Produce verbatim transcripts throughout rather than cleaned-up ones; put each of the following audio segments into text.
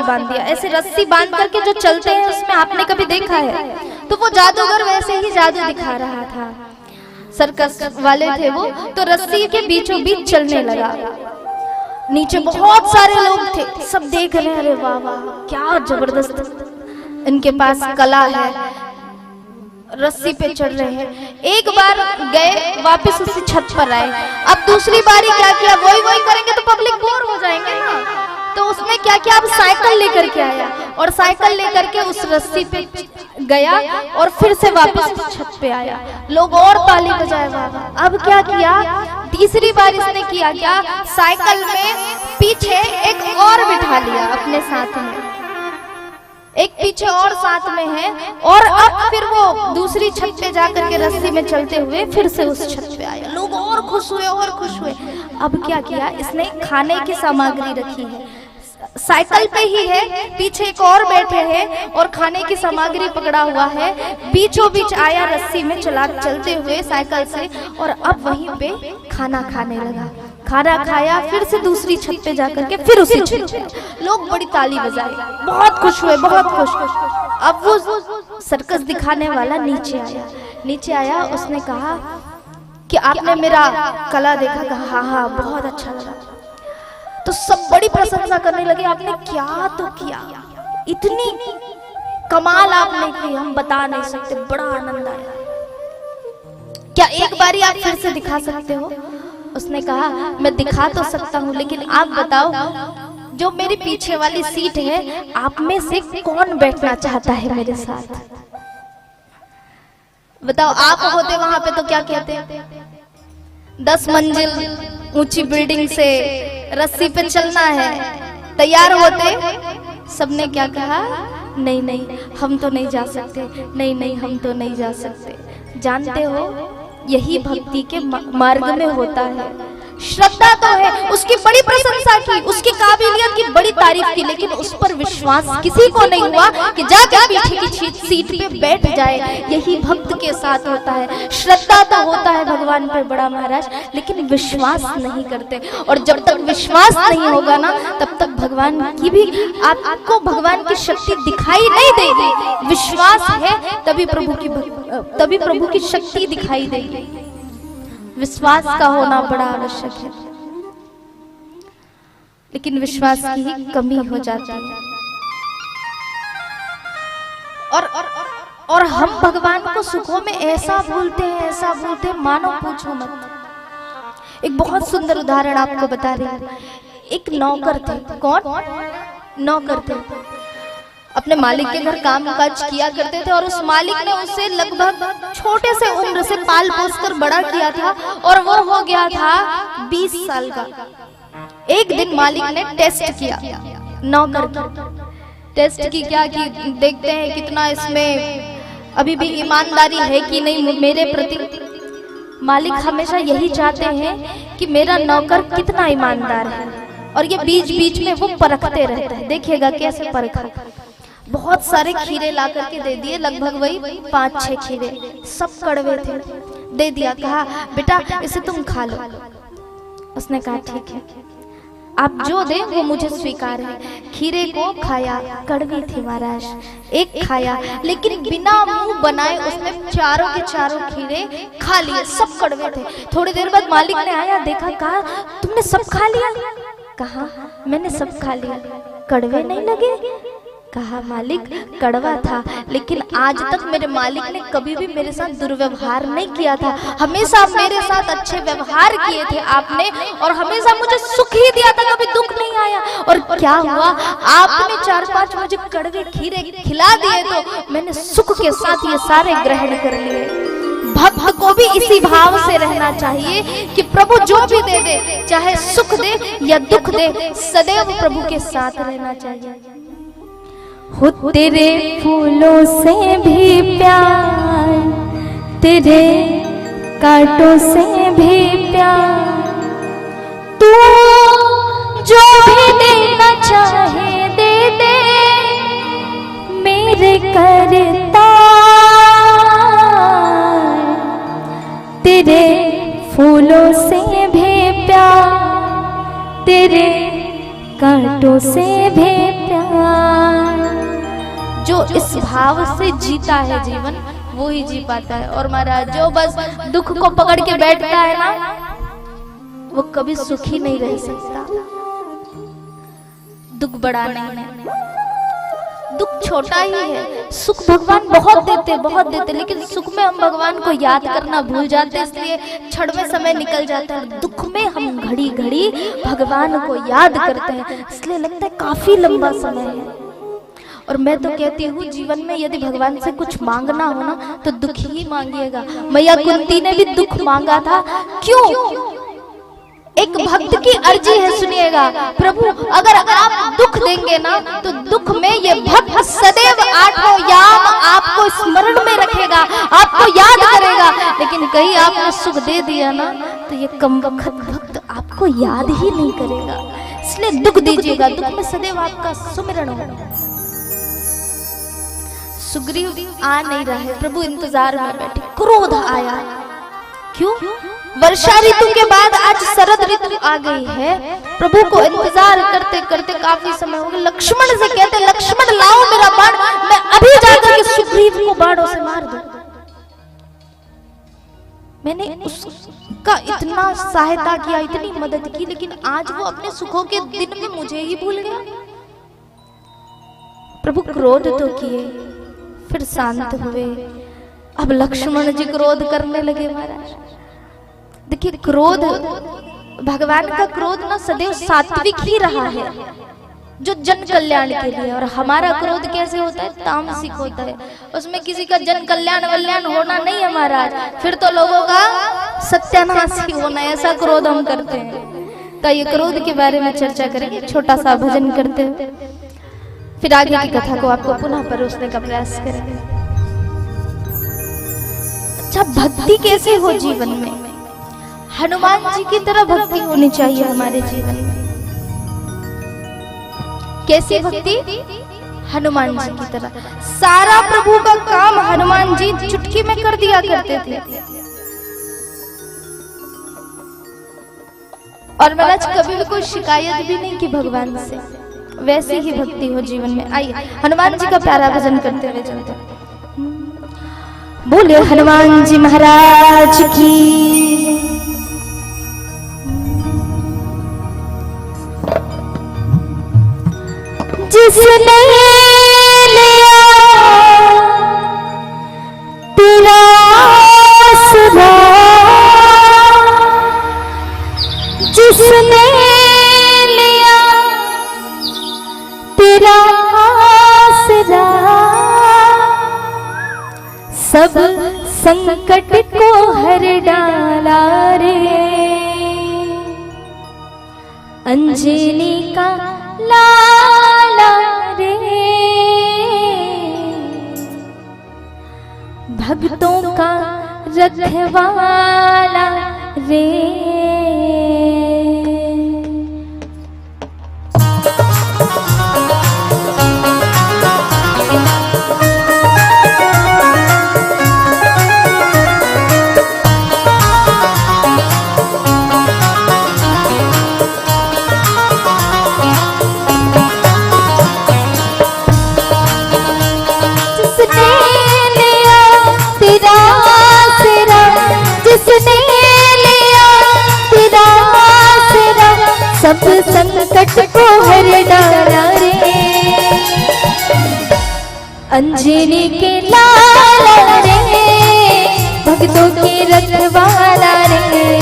बांध दिया। ऐसे रस्सी बांध करके जो चलते हैं, उसमें आपने कभी देखा है? तो वो जादूगर वैसे ही जादू दिखा रहा था। सर्कस वाले थे वो, तो रस्सी के बीचों बीच चलने लगा। नीचे बहुत सारे लोग थे, सब देख रहे हैं, "अरे वाह वाह, क्या जबरदस्त इनके पास कला है, रस्सी पे चढ़ रहे हैं।" एक बार गए, वापस उसी छत पर आए। अब दूसरी बारी क्या किया, वही वही करेंगे तो पब्लिक बोर हो जाएंगे ना। तो उसने क्या किया, अब साइकिल लेकर के आया और साइकिल लेकर के उस रस्सी पे गया और फिर से वापस छत पे आया। लोग और ताली बजाए, "वाह वाह।" अब क्या किया, तीसरी बार इसने किया क्या, साइकिल में पीछे एक और बिठा लिया अपने साथ में, एक पीछे और साथ में है। और अब फिर वो दूसरी छत पे जा करके रस्सी में चलते हुए फिर से उस छत पे आया। लोग और खुश हुए और खुश हुए। अब क्या किया, इसने खाने की सामग्री रखी है, साइकिल पे ही है, पीछे एक और बैठे हैं और खाने की सामग्री पकड़ा हुआ है। बीचों बीच आया रस्सी में चला, चलते हुए साइकिल से, और अब वहीं पे खाना खाने लगा। खाना खाया, फिर से दूसरी छत पे जाकर के फिर उसी छत पे। लोग बड़ी ताली बजाए, बहुत खुश हुए, बहुत खुश। अब वो सर्कस दिखाने वाला नीचे आया, नीचे आया, उसने कहा कि आपने मेरा कला देखा? कहा, "हाँ हाँ, बहुत अच्छा लगा।" तो सब बड़ी प्रशंसा करने लगे, "आपने क्या तो किया, इतनी कमाल आपने की, हम बता नहीं सकते, बड़ा आनंद आया। क्या एक बारी आप फिर से दिखा सकते हो?" उसने कहा, "मैं दिखा तो सकता हूँ, लेकिन आप बताओ, जो मेरी पीछे वाली सीट है, आप में से कौन बैठना चाहता है मेरे साथ?" बताओ, आप होते वहां पे तो क्या कहते? "दस मंजिल ऊंची बिल्डिंग से रस्सी पे चलना है, तैयार होते?" सबने क्या कहा? "नहीं नहीं, हम तो नहीं जा सकते, नहीं नहीं, हम तो नहीं जा सकते।" जानते हो, यही भक्ति के म-, मार्ग में होता है। श्रद्धा तो है, उसकी बड़ी प्रशंसा की, उसकी काबिलियत की बड़ी तारीफ की, लेकिन उस पर विश्वास किसी को नहीं हुआ कि जाकर पीछे की सीट, सीट पे बैठ जाए। यही भक्त के साथ होता है। श्रद्धा तो होता है भगवान पर बड़ा महाराज, लेकिन विश्वास नहीं करते। और जब तक विश्वास नहीं होगा ना, तब तक भगवान की भी आपको भगवान की शक्ति दिखाई नहीं देगी। विश्वास है तभी प्रभु की भक-, तभी प्रभु की शक्ति दिखाई देगी। विश्वास का होना बड़ा आवश्यक है, लेकिन विश्वास की ही कमी हो जाती है। और, और, और हम भगवान को सुखों में ऐसा भूलते हैं, ऐसा भूलते हैं, मानो पूछो मत। एक बहुत सुंदर उदाहरण आपको बता रही हूँ। एक नौकर थे। कौन? नौकर थे। अपने मालिक के घर काम काज किया करते थे और उस मालिक ने उसे लगभग छोटे से उम्र से पाल पोस कर बड़ा किया था और वो हो गया था बीस साल का। एक दिन मालिक ने टेस्ट किया नौकर की। टेस्ट की क्या, कि देखते हैं कितना इसमें अभी भी ईमानदारी है कि नहीं मेरे प्रति। मालिक हमेशा यही चाहते हैं कि मेरा नौकर कितना ईमानदार है, और ये बीच बीच में वो परखते रहते हैं, देखिएगा कैसे परखा। बहुत सारे खीरे ला करके दे दिए, लगभग वही पाँच छह खीरे, सब कड़वे थे। दे दिया, कहा, "बेटा, इसे तुम खा लो।" उसने कहा, "ठीक है, आप जो दें वो मुझे स्वीकार है।" खीरे को खाया, कड़वी थी महाराज, एक खाया, लेकिन बिना मुंह बनाए उसने चारों के चारों खीरे खा लिए, सब कड़वे थे। थोड़ी देर बाद मालिक ने आया, देखा, कहा, "तुमने सब खा लिया?" कहा, "मैंने सब खा लिया।" "कड़वे नहीं लगे?" कहा, "मालिक, कड़वा था, लेकिन आज तक मेरे मालिक ने कभी भी मेरे साथ दुर्व्यवहार नहीं किया था, हमेशा मेरे साथ अच्छे व्यवहार किए थे आपने, और हमेशा मुझे सुख ही दिया था, कभी दुख नहीं आया। और क्या हुआ, आपने चार पांच मुझे कड़वे खीरे खिला दिए, तो मैंने सुख के साथ ये सारे ग्रहण कर लिए।" भक्त को भी इसी भाव से रहना चाहिए कि प्रभु जो भी दे दे, चाहे सुख दे या दुख दे, सदैव प्रभु के साथ रहना चाहिए। हो तेरे फूलों से भी प्यार, तेरे कांटों से भी प्यार, तू जो भी देना चाहे दे दे मेरे करता। तेरे फूलों से भी प्यार, तेरे कांटों से भी प्यार। भाव से जीता है जीवन, वो ही जी पाता है। और महाराज, जो बस दुख को पकड़ के बैठता है ना, वो कभी सुखी नहीं रह सकता। दुख बड़ा नहीं है, दुख छोटा ही है। सुख भगवान बहुत देते, बहुत देते, लेकिन सुख में हम भगवान को याद करना भूल जाते हैं, इसलिए क्षण में समय निकल जाता है। दुख में हम घड़ी घड़ी भगवान को याद करते हैं, इसलिए लगता है काफी लंबा समय है। और मैं तो कहती हूँ, जीवन में यदि भगवान से कुछ मांगना हो ना, तो दुख ही मांगिएगा। मैया कुंती ने भी दुख मांगा था। क्यों? एक भक्त की अर्जी है, सुनिएगा। प्रभु, अगर आप दुख देंगे ना, तो दुख में ये भक्त सदैव आठों याम आपको स्मरण में रखेगा, आपको याद करेगा। लेकिन कहीं आपने सुख दे दिया ना, तो ये कम वक्त भक्त आपको याद ही नहीं करेगा। इसलिए दुख दीजिएगा, दुख में सदैव आपका सुमिरण हो। सुग्रीव आ नहीं रहा है, प्रभु इंतजार में बैठे, क्रोध आया। क्यों? वर्षा ऋतु के बाद आज शरद ऋतु आ गई है। प्रभु को इंतजार करते करते काफी समय हो गया। लक्ष्मण से कहते, "लक्ष्मण, लाओ मेरा बाण, मैं अभी जाकर के सुग्रीव को बाणों से मार दूं।" मैंने उसका इतना सहायता किया, इतनी मदद की, लेकिन आज वो अपने सुखों के दिन में मुझे ही भूल गया। प्रभु क्रोध तो किए, फिर शांत हुए। अब लक्ष्मण जी क्रोध करने लगे महाराज। देखिए, क्रोध, भगवान का क्रोध ना सदैव सात्विक ही रहा है, जो जन कल्याण के लिए। और हमारा क्रोध कैसे होता है? तामसिक होता है। उसमें किसी का जन कल्याण वल्याण होना नहीं है महाराज, फिर तो लोगों का सत्यानाश ही होना है, ऐसा क्रोध हम करते हैं। तो ये क्रोध के बारे में चर्चा करेंगे, छोटा सा भजन करते हुए फिर आगे की कथा को आपको पुनः परोसने का प्रयास करेंगे। अच्छा, भक्ति कैसे हो जीवन में? हनुमान जी की तरह भक्ति होनी चाहिए हमारे जीवन में। कैसी भक्ति? हनुमान जी की तरह। सारा प्रभु का काम हनुमान जी चुटकी में कर दिया करते थे। और महाराज, कभी भी कोई शिकायत भी नहीं की भगवान से, वैसी ही भक्ति हो जीवन में। आइए, हनुमान जी का प्यारा भजन करते हुए चलते हैं। बोले हनुमान जी महाराज की। जिसने लिया तेरा आसरा, जिसने लिया तेरा आसरा, सब संकट को हर डाला रे, अंजनी का लाला रे, भक्तों का रखवाला रे। जिसने लिया तेरा आसरा, जिसने लिया तेरा आसरा, सब संकट को हर डाला रे, अंजनी के लाला रे, भक्तों के रखवाला रे,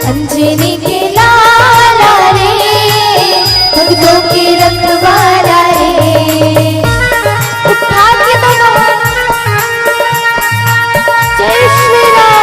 अंजनी के लाला रे, भक्तों के रखवाला रे। उठा के दोनों हाथ। जय श्री राम।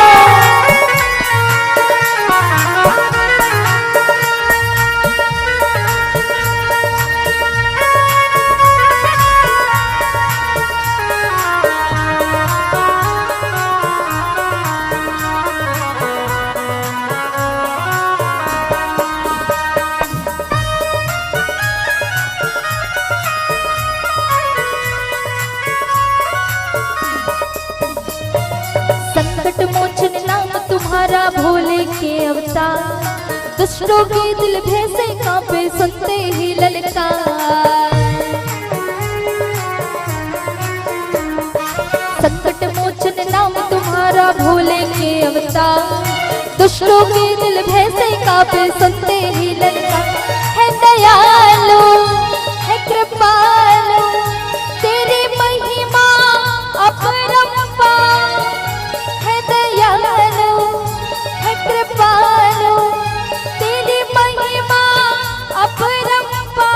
संकट मोचन नाम तुम्हारा भोले के अवतार, दुष्टों के दिल भय से कांपे सुनते ही ललकार। संकट मोचन नाम तुम्हारा, भोले के अवतार। दुष्टों के दिल भय से कांपे, सुनते ही ललकार। है दयालु, है कृपालु, तेरी महिमा अपरंपार। है दयालु, है कृपालु, तेरी महिमा अपरंपार।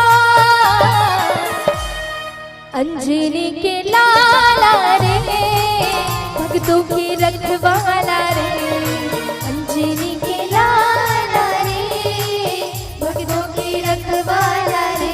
अंजनी के लाला रे, भक्तों के रखवाला रे। अंजनी के लाला रे, भक्तों के रखवाला रे।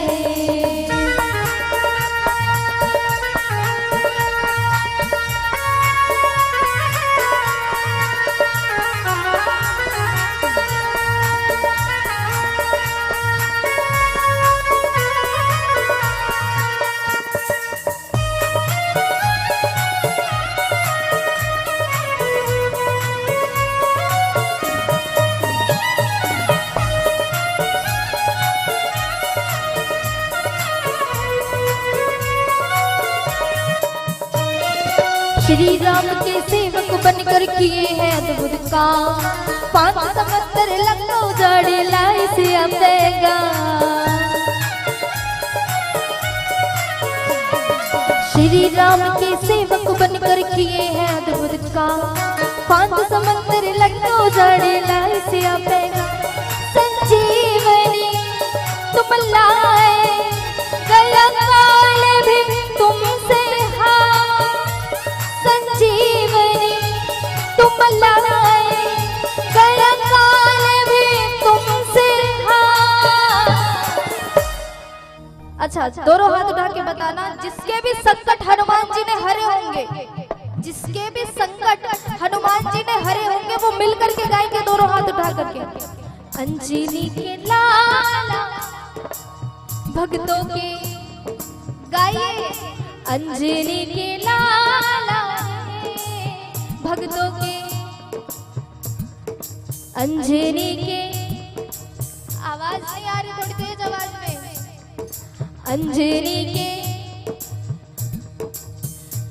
श्री राम के सेवक बनकर किए हैं अद्भुत काम। पांच समंदर लंका उजाड़े, लाए सिया पैगाम। श्री राम के सेवक बनकर किए हैं अद्भुत काम। पांच समंदर लंका उजाड़े, लाए सिया पैगाम। संजीवनी तुम लाए, गया काल भी तुमसे हार। संजीवनी तुम लाए, गया काल भी तुमसे हार। अच्छा, दोनों हाथ उठा के बताना, जिसके भी संकट हनुमान जी ने हरे होंगे, जिसके भी संकट हनुमान जी ने हरे होंगे, वो मिल करके गाएंगे, दोनों हाथ उठा करके। अंजनी के लाला भक्तों के, गाइए। अंजनी के लाला भक्तों के, अंजनी के, आवाज नहीं आ रही, थोड़ी तेज आवाज में। अंजनी के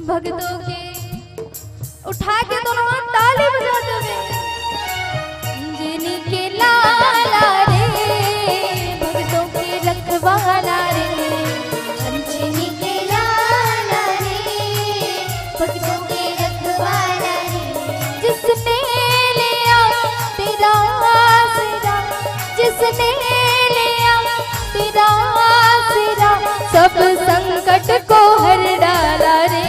भक्तों के, उठा के दोनों हाथ ताली बजाते हुए। अंजनी के लाला रे, भक्तों के रखवाला रे। अंजनी के लाला रे, भक्तों के रखवाला रे। जिसने लिया तेरा आसरा, जिसने लिया तेरा आसरा, सब संकट को हर डाला रे।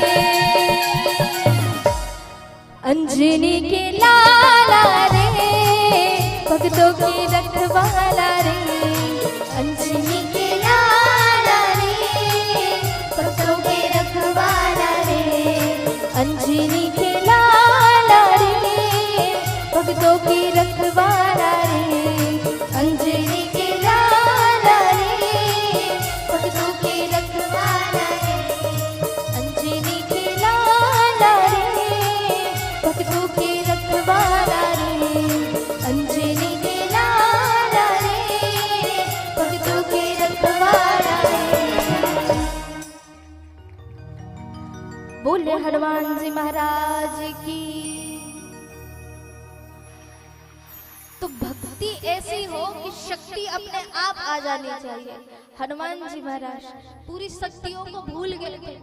अंजनी के लाला रे, भक्तों के रखवाला रे। अंजनी के लाला रे, भक्तों के रखवाला रे। अंजनी के लाला रे, भक्तों के रखवाला रे। अंजनी के लाला रे, भक्तों के रखवाला रे। अंजनी के लाला रे, भक्तों के रखवाला रे। अंजनी के लाला रे, भक्तों के रखवाला रे। बोले हनुमान जी महाराज की। तो भक्ति ऐसी हो कि शक्ति अपने आप आ जानी चाहिए। हनुमान जी महाराज पूरी शक्तियों को भूल गए थे,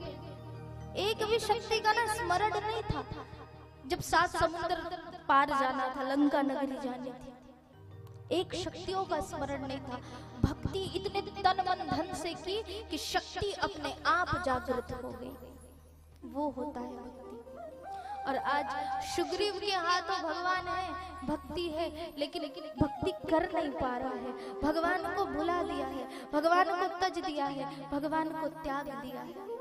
एक भी शक्ति का ना स्मरण नहीं था। जब सात समुद्र पार जाना था, लंका नगरी जानी थी, एक शक्तियों का स्मरण नहीं था। भक्ति इतने तन मन धन से की कि शक्ति अपने आप जागृत हो गई। वो होता है भक्ति। और आज सुग्रीव के हाथों भगवान है, भक्ति है, लेकिन भक्ति कर नहीं पा रहा है, भगवान को भुला दिया है, भगवान को तज दिया है, भगवान को त्याग दिया है।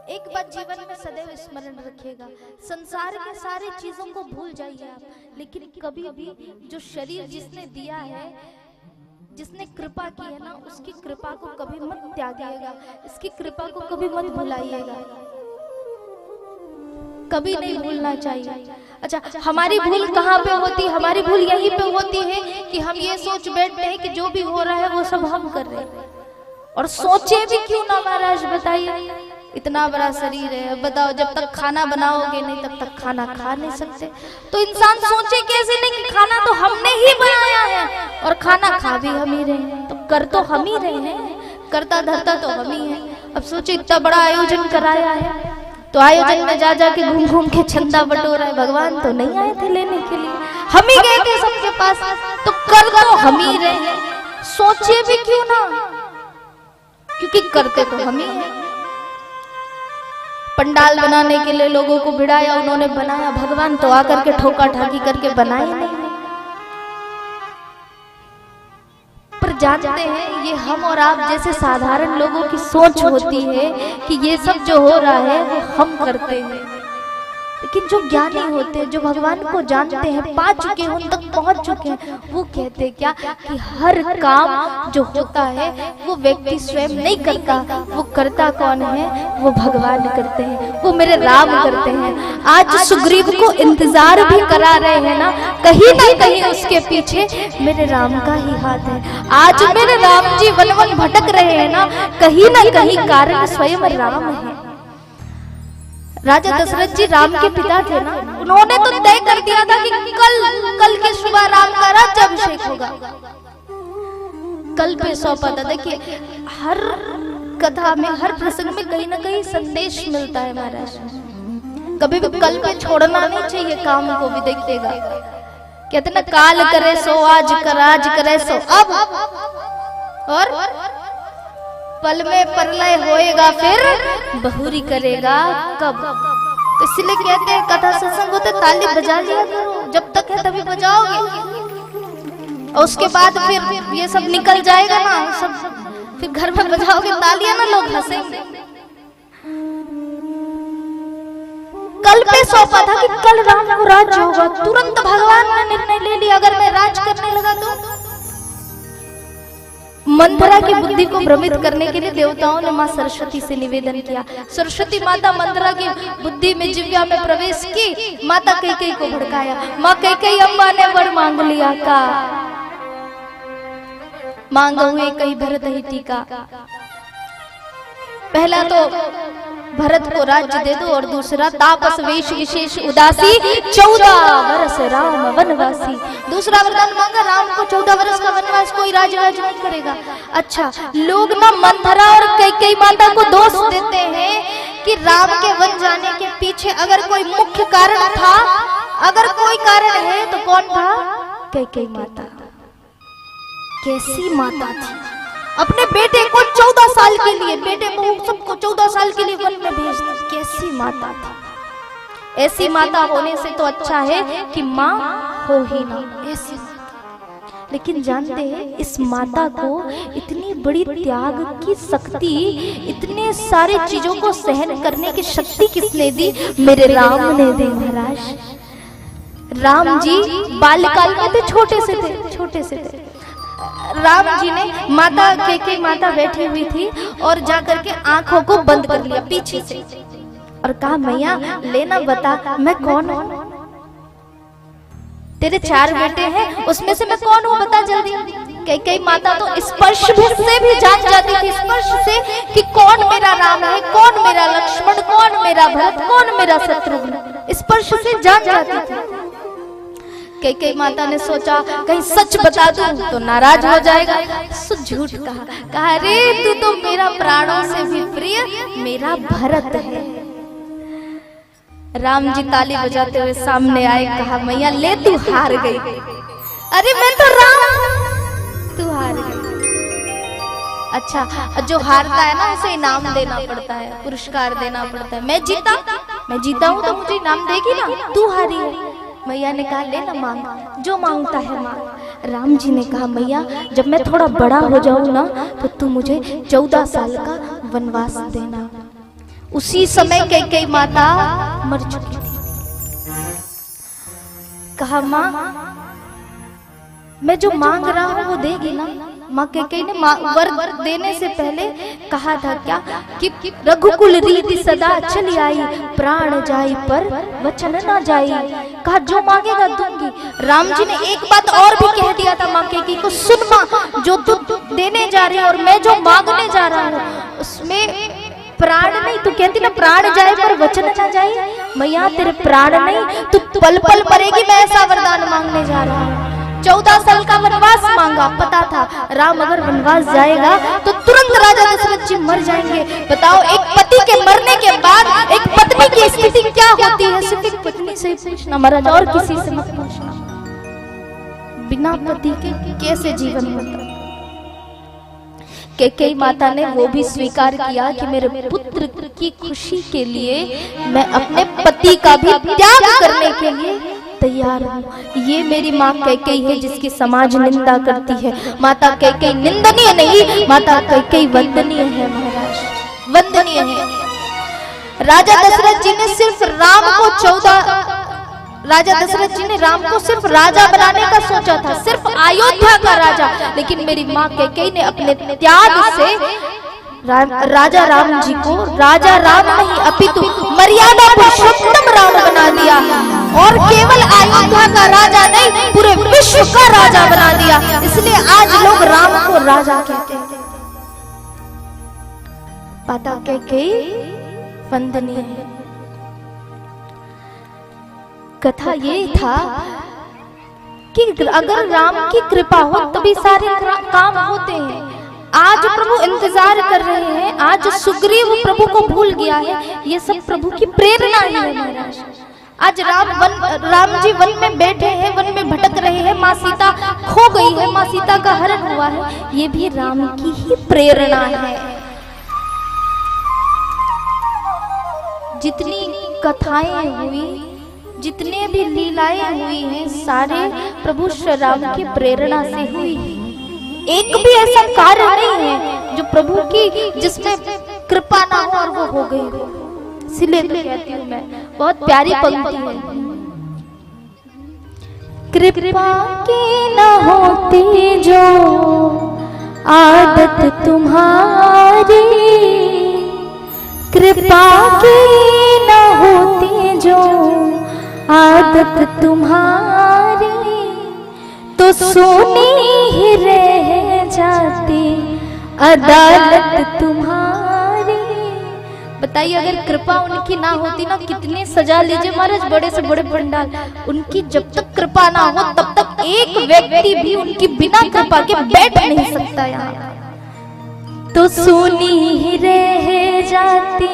एक बात जीवन में सदैव स्मरण रखिएगा, संसार के सारे चीजों को भूल जाइए आप, लेकिन कभी भी जो शरीर जिसने दिया है, जिसने कृपा की है ना, उसकी कृपा को कभी मत त्यागिएगा, इसकी कृपा को कभी मत भुलाइएगा, कभी नहीं भूलना चाहिए। अच्छा, हमारी भूल कहाँ पे होती है? हमारी भूल यहीं पे होती है कि हम ये सोच बैठते हैं कि जो भी हो रहा है वो सब हम कर रहे हैं। और सोचे भी क्यों ना महाराज, बताइए। इतना बड़ा शरीर है, अब बताओ, जब तक खाना बनाओगे नहीं, तब तक खाना खा नहीं सकते। तो इंसान सोचे कैसे नहीं कि खाना तो हमने ही बनाया है और खाना खा भी हम ही रहे हैं, तो कर तो हम ही रहे हैं, करता धरता तो हम ही है। अब सोचो, इतना बड़ा आयोजन कराया है, तो आयोजन में जा जा के घूम घूम के चंदा बटोर रहा है, भगवान तो नहीं आए थे लेने के लिए, हम ही गए थे सबके पास, तो कर तो हम ही रहे हैं। सोचे भी क्यों ना, क्योंकि करते तो हम ही हैं। पंडाल बनाने के लिए लोगों को भिड़ाया, उन्होंने बनाया, भगवान तो आकर के ठोका ठाकी करके बनाए नहीं। पर जानते हैं, ये हम और आप जैसे साधारण लोगों की सोच होती है कि ये सब जो हो रहा है, वो हम करते हैं। लेकिन जो ज्ञानी होते हैं, जो भगवान को जानते हैं, पा चुके हैं, उन तक पहुंच चुके हैं, वो कहते हैं क्या कि हर काम जो होता है, वो व्यक्ति स्वयं नहीं करता, वो करता कौन है? वो भगवान करते हैं, वो मेरे राम करते हैं। आज सुग्रीव को इंतजार भी करा रहे हैं ना, कहीं ना कहीं उसके पीछे मेरे राम का ही हाथ है। आज मेरे राम जी वन वन भटक रहे हैं ना, कहीं ना कहीं कारण स्वयं राम है। राजा दशरथ जी राम के पिता थे ना, उन्होंने तो तय कर दिया था कि कल, कल की सुबह राम का राज्याभिषेक होगा। कल पे सौंपा था। देखिए, हर कथा में, हर प्रसंग में कहीं ना कहीं संदेश मिलता है महाराज। कभी भी कल पे छोड़ना नहीं चाहिए काम को भी। देखिएगा, कहते ना, "काल करे सो आज, कर आज करे सो अब, और पल में प्रलय होएगा फिर, बहुरी करेगा कब।" तो इसलिए कहते हैं, कथा सत्संग होते, ताली बजा लिया करो, जब तक है तभी बजाओगे। और उसके बाद फिर ये सब निकल जाएगा ना, सब फिर घर में बजाओगे तालियां ना, लोग हंसेंगे। कल पे सौंपा था कि कल राम को राज्य होगा, तुरंत भगवान ने निर्णय ले लिया, अगर मैं राज करने लगा तो। मंथरा की बुद्धि को भ्रमित करने के लिए देवताओं ने माँ सरस्वती से निवेदन किया। सरस्वती माता मंथरा की बुद्धि में, जिव्या में प्रवेश की, माता कैकेयी को भड़काया। माँ कैकेयी अम्मा ने वर मांग लिया का, मांग हुए कई भरत ही टीका। पहला तो भरत को राज्य दे दो, और दूसरा, "तापस वेश विशेष उदासी, चौदह वर्ष राम वनवासी।" दूसरा वरदान मांगा, राम को चौदह वर्ष का वनवास, कोई राज राज नहीं करेगा। अच्छा, लोग ना मंथरा और कैकेयी माता को दोष देते हैं कि राम के वन जाने के पीछे अगर कोई मुख्य कारण था, अगर कोई कारण है तो कौन था? कैकेयी माता। कैसी माता थी, अपने बेटे को चौदह साल के लिए, बेटे बहू सबको चौदह साल के लिए वन में भेज दी। कैसी माता थी। ऐसी माता होने से तो अच्छा है कि माँ हो ही ना। ऐसी माता। लेकिन जानते हैं, इस माता को इतनी बड़ी त्याग की शक्ति, इतने सारे चीजों को सहन करने की शक्ति किसने दी? मेरे राम ने दी महाराज। राम जी बाल्यकाल में थे, छोटे से थे, छोटे से थे। राम जी ने, माता कैकेयी माता बैठी हुई थी और जाकर के आंखों को बंद कर लिया पीछे से और कहा, "मैया, लेना बता, मैं कौन हूँ? तेरे चार बेटे हैं, उसमें से मैं कौन हूँ, बता जल्दी।" कैकेयी माता तो स्पर्श भी, से भी जान जाती थी, स्पर्श से, कि कौन मेरा राम है, कौन मेरा लक्ष्मण, कौन मेरा भरत, कौन मेरा शत्रुघ्न, स्पर्श से जान जाती थी। कैकेयी माता ने सोचा, "कहीं सच बता दूं तो नाराज हो जाएगा।" सो झूठ कहा, कहा, "अरे, तू तो मेरा प्राणों से भी प्रिय मेरा भरत है।" राम जी ताली बजाते हुए सामने आए, कहा, "मैया, ले, तू हार गई। अरे, मैं तो राम हूँ, तू हार गई।" अच्छा, जो हारता है ना, उसे इनाम देना पड़ता है, पुरस्कार देना पड़ता है। मैं जीता, मैं जीता हूँ तो मुझे इनाम देगी ना, तू हारी है। मैया ने कहा, "ले ना, मांग, जो मांगता है मांग।" राम जी ने कहा, "मैया, जब मैं थोड़ा बड़ा हो जाऊं ना, तो तू मुझे चौदह साल का वनवास देना।" उसी समय कैकेयी माता मर चुकी थी। कहा, "माँ, मैं जो मांग रहा हूँ, वो देगी ना?" माँ कैकेयी ने मा-, वर देने से पहले कहा था क्या कि "रघुकुल रीति सदा चली आई, प्राण जाई पर वचन ना जाई।" कहा, "जो मांगेगा दूंगी।" राम जी ने एक बात और भी कह दिया था माँ कैकेयी को, "सुन माँ, जो तू देने जा रही है और मैं जो मांगने जा रहा हूँ, उसमें प्राण नहीं, तू कहती ना, "प्राण जाए पर वचन ना जाए।" मैया, तेरे प्राण नहीं, तू पल पल मरेगी, मैं ऐसा वरदान मांगने जा रहा हूँ। चौदह साल का वनवास मांगा, पता था राम अगर वनवास जाएगा तो तुरंत राजा दशरथ जी मर जाएंगे। बताओ, एक पति के मरने के बाद एक पत्नी की स्थिति क्या होती है? सिर्फ एक पत्नी से ही पूछना महाराज, और किसी से मत पूछना। बिना पति के कैसे जीवन होता? कैकेयी माता ने वो भी स्वीकार किया कि मेरे पुत्र की खुशी के लिए मैं अपने पति का भी त्याग करने के लिए तैयार हूँ। ये मेरी माँ कैकेयी है, जिसकी समाज निंदा करती है। माता कैकेयी निंदनीय नहीं, माता कैकेयी वंदनीय है महाराज, वंदनीय है। राजा दशरथ जी ने सिर्फ राम को चौदह राजा दशरथ जी ने राम को सिर्फ राजा बनाने का सोचा था, सिर्फ अयोध्या का राजा, लेकिन मेरी माँ कैकेयी ने अपने त्याग से रा-, राजा राम जी को राजा राम नहीं, अपितु मर्यादा पुरुषोत्तम राम बना दिया। और केवल अयोध्या का राजा नहीं, पूरे विश्व का राजा बना दिया। इसलिए आज लोग राम को राजा कहते हैं। माता कैकेयी वंदनीय है। कथा ये था कि अगर राम की कृपा हो तभी सारे क्रा-, काम होते हैं। आज प्रभु इंतजार कर रहे हैं, आज सुग्रीव प्रभु को भूल गया है, ये सब प्रभु की प्रेरणा ही है महाराज। आज राम वन, राम जी वन में बैठे हैं, वन में भटक रहे हैं, माँ सीता खो गई है, माँ सीता का हरण हुआ है, ये भी राम की ही प्रेरणा है। जितनी कथाएं हुई, जितने भी लीलाएं हुई हैं, सारे प्रभु श्री राम की प्रेरणा से हुई हैं। एक भी ऐसा कार्य नहीं है जो प्रभु की, जिसमें कृपा ना हो और वो हो गई हो। इसीलिए तो कहती हूँ मैं, बहुत प्यारी पंक्ति है। कृपा की न होती जो आदत तुम्हारी, कृपा की न होती जो आदत तुम्हारी, तो सूनी ही रह जाती अदालत तुम्हारी। बताइए, अगर कृपा उनकी ना होती ना, कितने सजा लीजिए महाराज, बड़े से बड़े पंडाल, उनकी जब तक कृपा ना हो तब तक एक व्यक्ति भी उनकी बिना कृपा के बैठ नहीं सकता यहाँ। तो सूनी ही रह जाती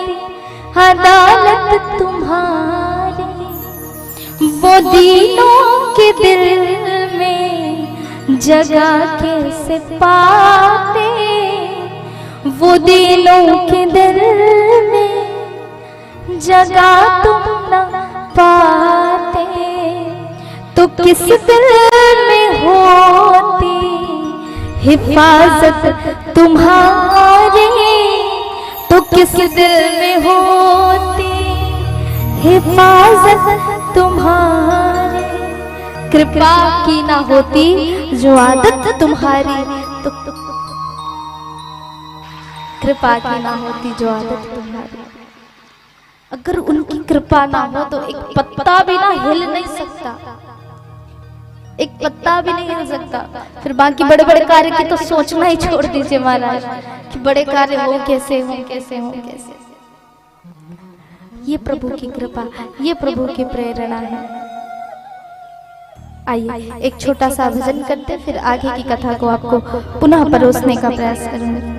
अदालत तुम्हारी। वो दीनों के दिल में जगह कैसे पाते, वो दीनों के दिल में जगह तुम न पाते, तो किस दिल में होती हिफाजत तुम्हारी, तो किस दिल में होती हिफाजत तुम्हारी। कृपा की ना होती जो आदत तुम्हारी, तो कृपा की ना होती जो आदत तुम्हारी। अगर उनकी कृपा ना हो तो एक पत्ता भी ना हिल नहीं सकता, एक पत्ता भी नहीं हिल सकता। फिर बाकी बड़े बड़े कार्य की तो सोचना ही छोड़ दीजिए महाराज, कि बड़े कार्य हो कैसे, हो कैसे, हो कैसे। ये प्रभु की कृपा, ये प्रभु की प्रेरणा है। आइए, एक छोटा सा भजन करते, फिर आगे की कथा को आपको पुनः परोसने का प्रयास करूंगी।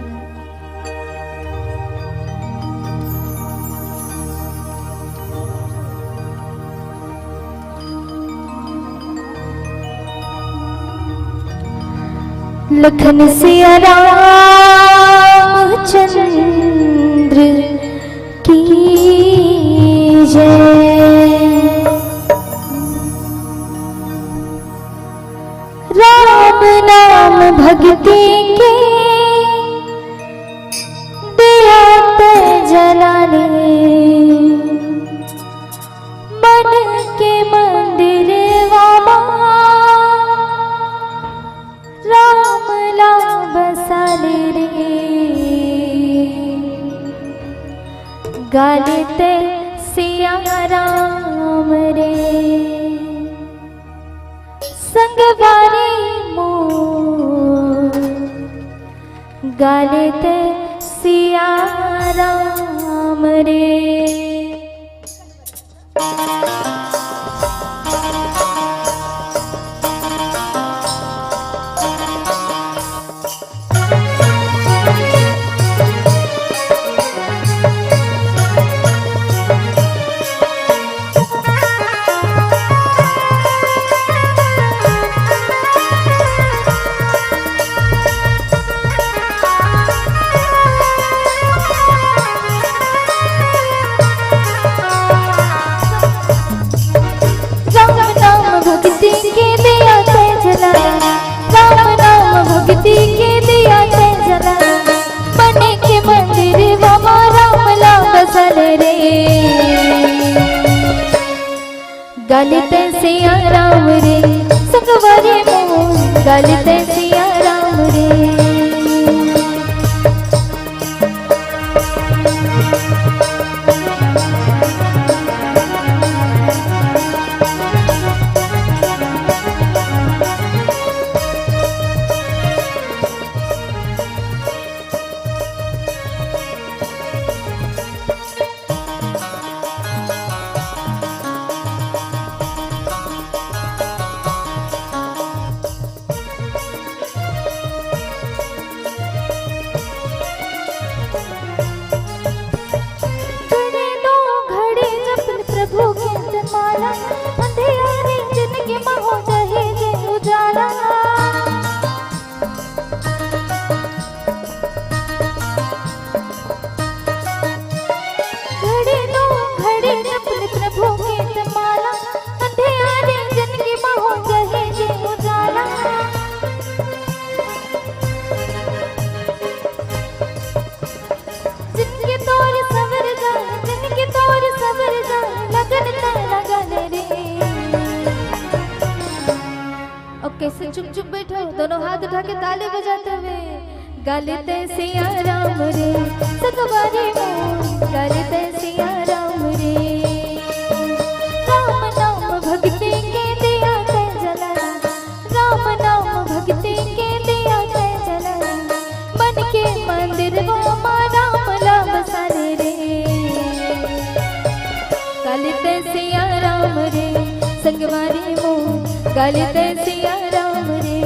लखन सिया रामचंद्र की जय। राम नाम भक्ति के दिया ते जलाने, मन के मंदिर वामा राम ला बसाले रे। गाले ते सिया राम रे, संगवारी मोर, गाले ते सिया राम। रे। राम नाम भक्ति के दिया तैं जला, राम नाम भक्ति के दिया तैं जला, बने के मंदिर वा मा राम ला बसा ले रे। गा ले तैं सिया राम रे, संगवारी मोर, गा ले तैं सिया राम रे। घड़ी दो घड़ी जपन प्रभु के जमाला, अंधियारी जिनके मा हो जाही जे उजाला। घड़ी दो घड़ी जपन प्रभु के जमाला, अंधियारी जिनके मा हो जाही जे उजाला। जिनके तोर सवर जाए, जिनके तोर सवर जाए, लगन तैं लगा ले रे। अउ कइसे चुप चुप बइठे हो, दोनों हाथ उठा के ताली बजाते हुए। गा ले तैं सिया राम रे, संगवारी मोर, गा ले तैं सिया राम रे। राम नाम भक्ति के दिया तैं जला, राम नाम भक्ति के दिया तैं जला, बन के मंदिर वा मा राम ला बसा ले रे। गा ले तैं सिया राम रे, संगवारी मोर, गा ले तैं सिया राम रे।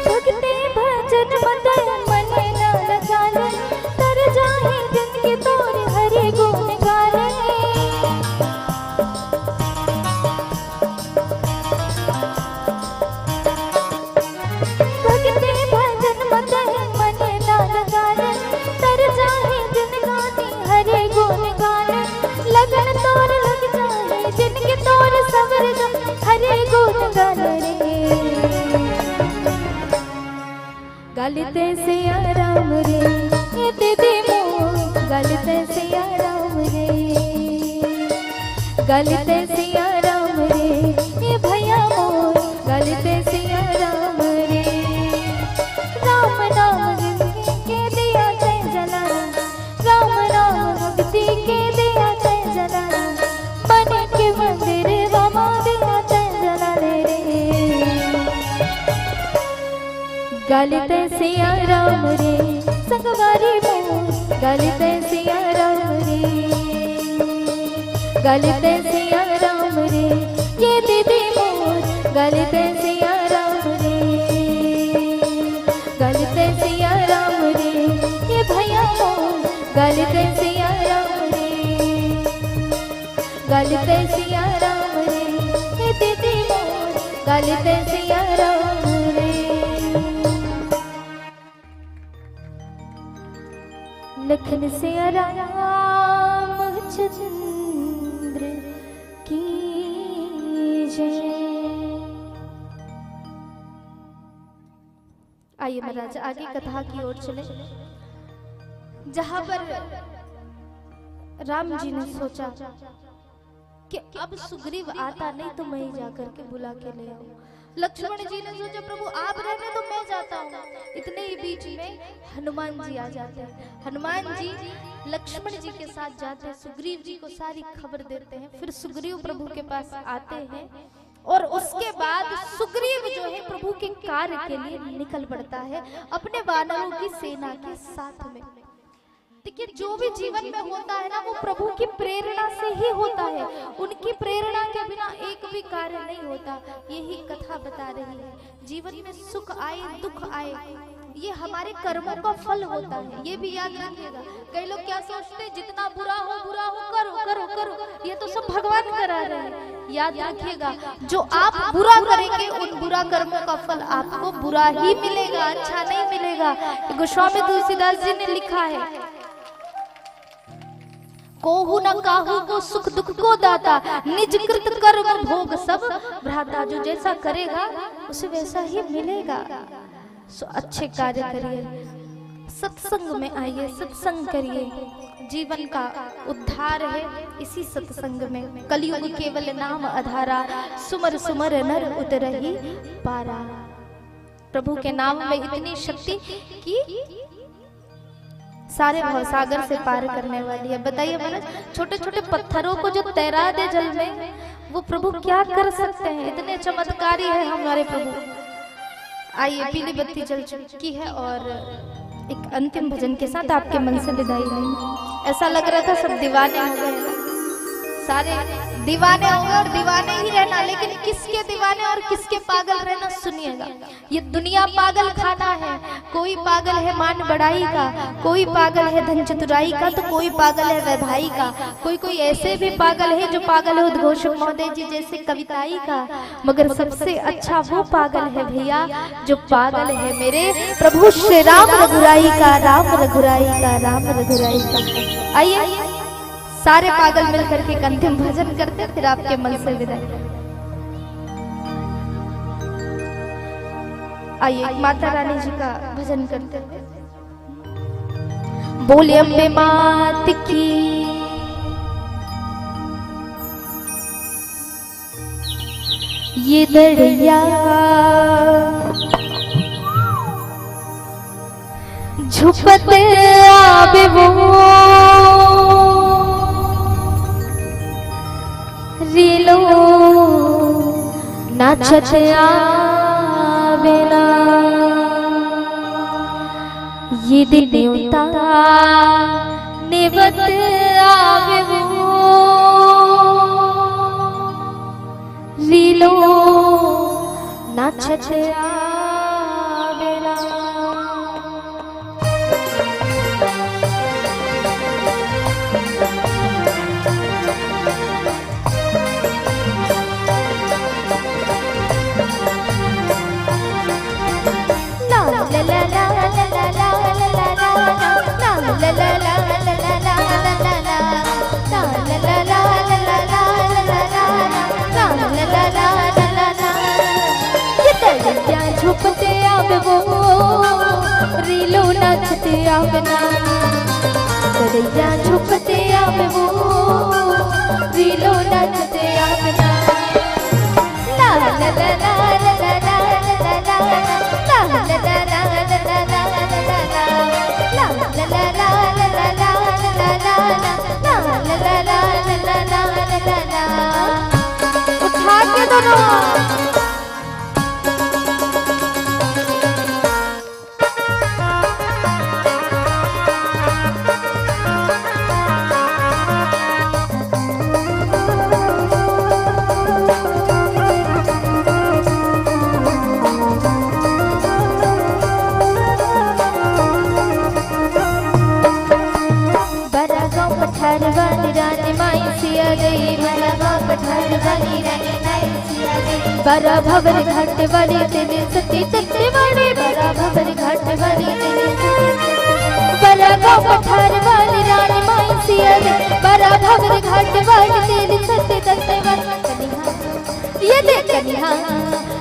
भक्ति भजन मत मन न लजाले, तर जाही जिनके तोर हरि गुण गाले। भक्ति भजन मत मन न लजाले, तर जाही जिन गानी हरि गुण गाले। लगन तोर लग जाए, जिनके तोर सवर जा, हरि गुण गाले रे। गा ले तैं सिया राम रे, ए दीदी मोर, गा ले तैं सिया राम रे। गा ले तैं सिया राम रे, ए भैया मोर, गा ले तैं सिया राम रे। राम नाम जिनके दिया तैं जला, राम नाम भक्ति के दिया तैं जला, बने के मंदिर वा मा दिया तैं जला ले रे। गा ले तैं सिया राम रे, संगवारी मोर, गा ले तैं सिया राम रे। गा ले तैं सिया राम रे, ये दीदी मोर, गा ले तैं सिया राम रे। गा ले तैं सिया राम रे, ये भैया मोर, गा ले तैं सिया राम रे। गा ले तैं सिया राम रे, ए दीदी मोर, गा ले तैं सिया राम रे। लखन सिया राम चंद्र की जय। आइए महाराज, आगे कथा की ओर चले, जहाँ पर राम जी ने सोचा कि अब सुग्रीव आता नहीं तो मैं ही जा करके बुला के ले आऊं। लक्ष्मण जी ने सोचा, प्रभु आप रहने दो, मैं जाता हूँ। इतने ही बीच में हनुमान जी आ जाते हैं। हनुमान जी लक्ष्मण जी के साथ जाते हैं, सुग्रीव जी को सारी खबर देते हैं। फिर सुग्रीव प्रभु के पास आते हैं और उसके बाद सुग्रीव जो है प्रभु के कार्य के लिए निकल पड़ता है अपने वानरों की सेना के साथ में। देखिए, जो भी जीवन में होता है ना, वो प्रभु की प्रेरणा से ही होता है। उनकी प्रेरणा के बिना एक भी कार्य नहीं होता। यही कथा बता रही है। जीवन में सुख आए, दुख आए, ये हमारे कर्मों का फल होता है, ये भी याद रखिएगा। कई लोग क्या सोचते हैं, जितना बुरा हो, बुरा हो, करो, करो, करो, ये तो सब भगवान करा रहे हैं। याद रखिएगा, जो आप बुरा करेंगे, उन बुरा कर्मों का फल आपको बुरा ही मिलेगा, अच्छा नहीं मिलेगा। गोस्वामी तुलसीदास जी ने लिखा है, कोहू न काहू को सुख दुख को दाता, निज कृत कर्म भोग सब भ्राता। जो जैसा करेगा, उसे वैसा ही मिलेगा। सो अच्छे कार्य करिए, सत्संग में आइए, सत्संग करिए। जीवन का उद्धार है इसी सत्संग में। कलयुग केवल नाम आधारा, सुमर सुमर नर उतरही पारा। प्रभु के नाम में इतनी शक्ति कि सारे भवसागर से पार करने वाली है। बताइए महाराज, छोटे छोटे पत्थरों को जो तैरा दे जल में, वो प्रभु क्या कर सकते हैं? इतने चमत्कारी है हमारे प्रभु। आइए, पीली बत्ती जल चुकी है और एक अंतिम भजन के साथ आपके मन से विदाई लेंगे। ऐसा लग रहा था सब दीवाने हो गए, सारे दीवाने हो गए और दीवाने ही रहना, लेकिन किसके दीवाने और किसके पागल रहना, सुनिएगा। ये दुनिया पागल खाना है। कोई पागल है मान बड़ाई का, कोई पागल है धन चतुराई का, तो कोई पागल है वैभाई का। कोई कोई ऐसे भी पागल है जो पागल है उद्घोषक महोदय जी जैसे कविताई का। मगर सबसे अच्छा वो पागल है भैया, जो पागल है मेरे प्रभु श्री राम रघुराई का, राम रघुराई का, राम रघुराई का। आइए, सारे पागल मिल करके एक अंतिम भजन करते, फिर आपके मन से विदाई। आइए, माता रानी जी का भजन करते हुए। बोले अम्बे मात की। ये दड़िया झुपत आवे वो, रीलो नाचत आवे ना। ये दिन उता नेवत आवे वो, रीलो नाचत आवे ना। ये दड़िया झुपते आवे वो, रीलो नाचते आवे ना। दड़िया झुपते आवे वो, रीलो नाचते आवे ना। ला ला ला ला। उठा के दोनों। बड़ा गाँव पठार वाली रानी माई सिया गई, बड़ा गाँव पठार वाली रानी माई सिया गई। बड़ा भवर घाट वाली तेरे सती सत्य वाली, बड़ा भवर घाट वाली तेरे सती। बड़ा गाँव पठार वाली रानी माई सिया गई, बड़ा भवर घाट वाली तेरे सती सत्य वाली। ये देख कनिहा,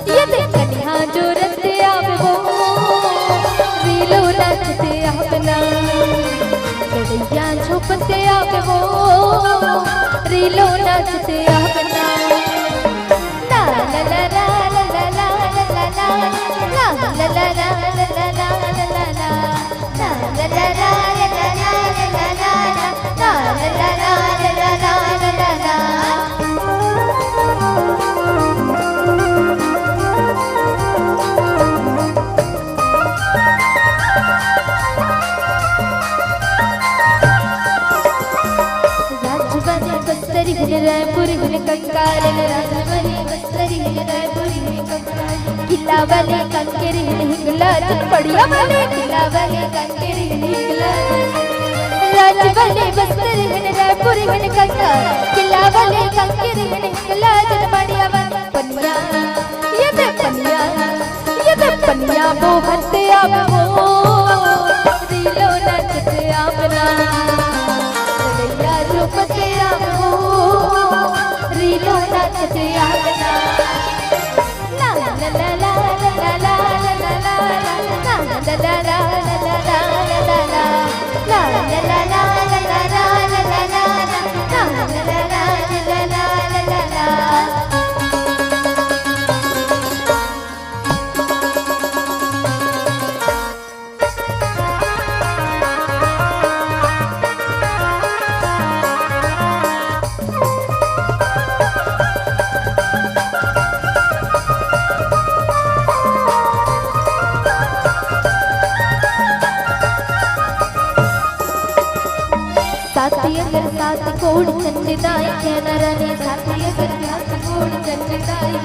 ये देख कनिहा जो रते आवे वो, रीलो नाचते आवे ना। गड़ैया झोपते आवे वो, रीलो नाचत आबे ना। ला ला ला ला ला ला ला ला ला। ला ला ला ला ला ला ला ला ला ला। ला ला ला ला ला ला ला ला ला। ला ला ला ला ला ला ला ला ला। राजवाले बस्तर हिन, रायपुर हिन, कंकाल हिन, राजवाले बस्तर हिन, रायपुर हिन, कंकाल हिन। किला वाले कंकर हिन, हिंगला जन बढ़िया वाले, किला वाले कंकर हिन, हिंगला जन। राजवाले बस्तर हिन, रायपुर हिन, कंकाल, किला वाले कंकर हिन, हिंगला जन बढ़िया वाले। पनिया, ये दे पनिया, ये दे पनिया बोहत आबे वो, रीलो नाचत आबे ना। ललैया झूमत आबे वो, रीलो नाचत आबे ना। ला ला ला ला ला ला ला ला ला ला। ला ला ला ला ला ला ला ला ला ला। साथी अगर साथ कोड़ चंडदाई कहना रानी, साथी अगर साथ कोड़ चंडदाई।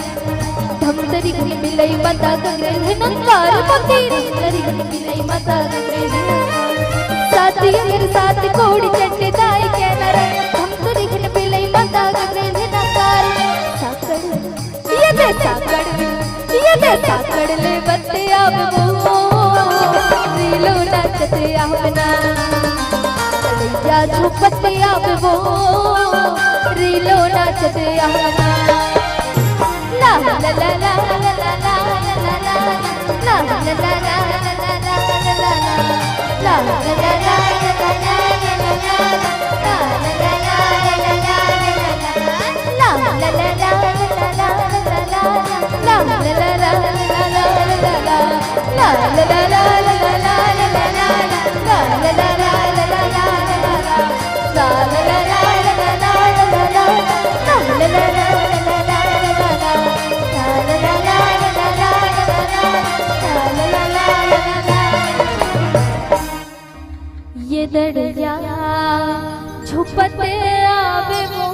धमतरी घुन बिलई माता गगरे है नंगार पति, धमतरी घुन बिलई माता गगरे है नंगार। साथी अगर साथ कोड़ चंडदाई कहना रानी, धमतरी घुन बिलई माता गगरे है नंगार। साकड़ ये दे साकड़, ये दे साकड़ लेवत आबे वो, रीलो नाचत आबे ना। ललैया झूमत आबे वो, रीलो नाचत आबे ना। ला ला ला ला ला ला ला। ये दड़िया छुपत आबे वो,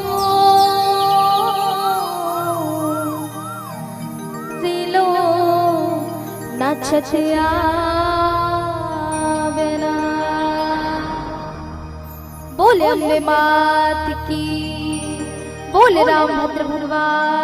रीलो नाचत आबे ना। बोले अम्बे मात की, बोले रामभद्र भगवान।